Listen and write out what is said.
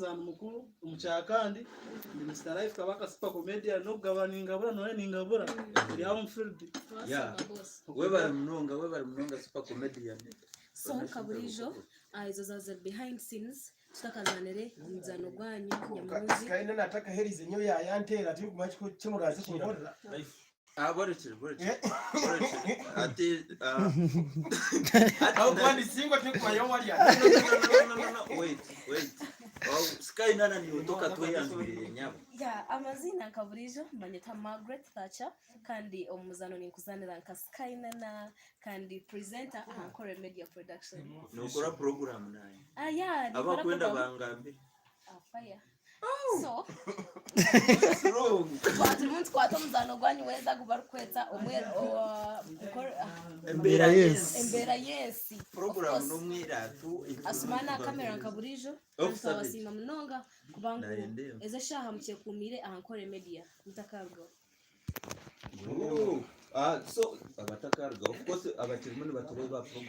omuzaani mukuru omu kyakandi ndi Mister Life Kabaka super comedian n'okugabura ningabura noona ningabura eri aho omu field. Yeah. Twasiima boss. Webare munonga, webare munonga super comedian. So nka buriijo ezo zaaba ziri behind scenes tutakazanire omuzaano gwanyu nyamurungi. Skyline natakaherize nyowe yayanteera tinkumanya kimuraze kunkorera. Ah, borekire, borekire. Borekire. Ati ah, ati Ahabw'okuba ndi single tinkumanya ou arya. No, no, no, no, no, no, wait, wait. Oh, Sky Nana niwe toka tweyanjurire nyabo. Yeah, amaziina nka buriijo banyeta Margaret Thatcher kandi omu muzaano ninkuzanira nka Sky Nana kandi presenter aha Nkore Media Production. Nokora program naye. Ah, yeah, ninkora Abakwenda program. bangambire. Ah, fire. So, Wrong. twaba turimu nitukwata omuzaano gwanyu weeza agu barikweta omwe owa- Nkore- ah, Embeera y'ensi. embeera y'ensi. Of Program course. n'omwiratu. Asumani aha kamera nka buriijo Off twabasiima munonga kuba ngu Nayendeba. ezi eshaaha mukyekuumiire aha Nkore Media mutakarugaho. Ooh, ah, so abatakarugaho of course abakirimu nibatureeba program.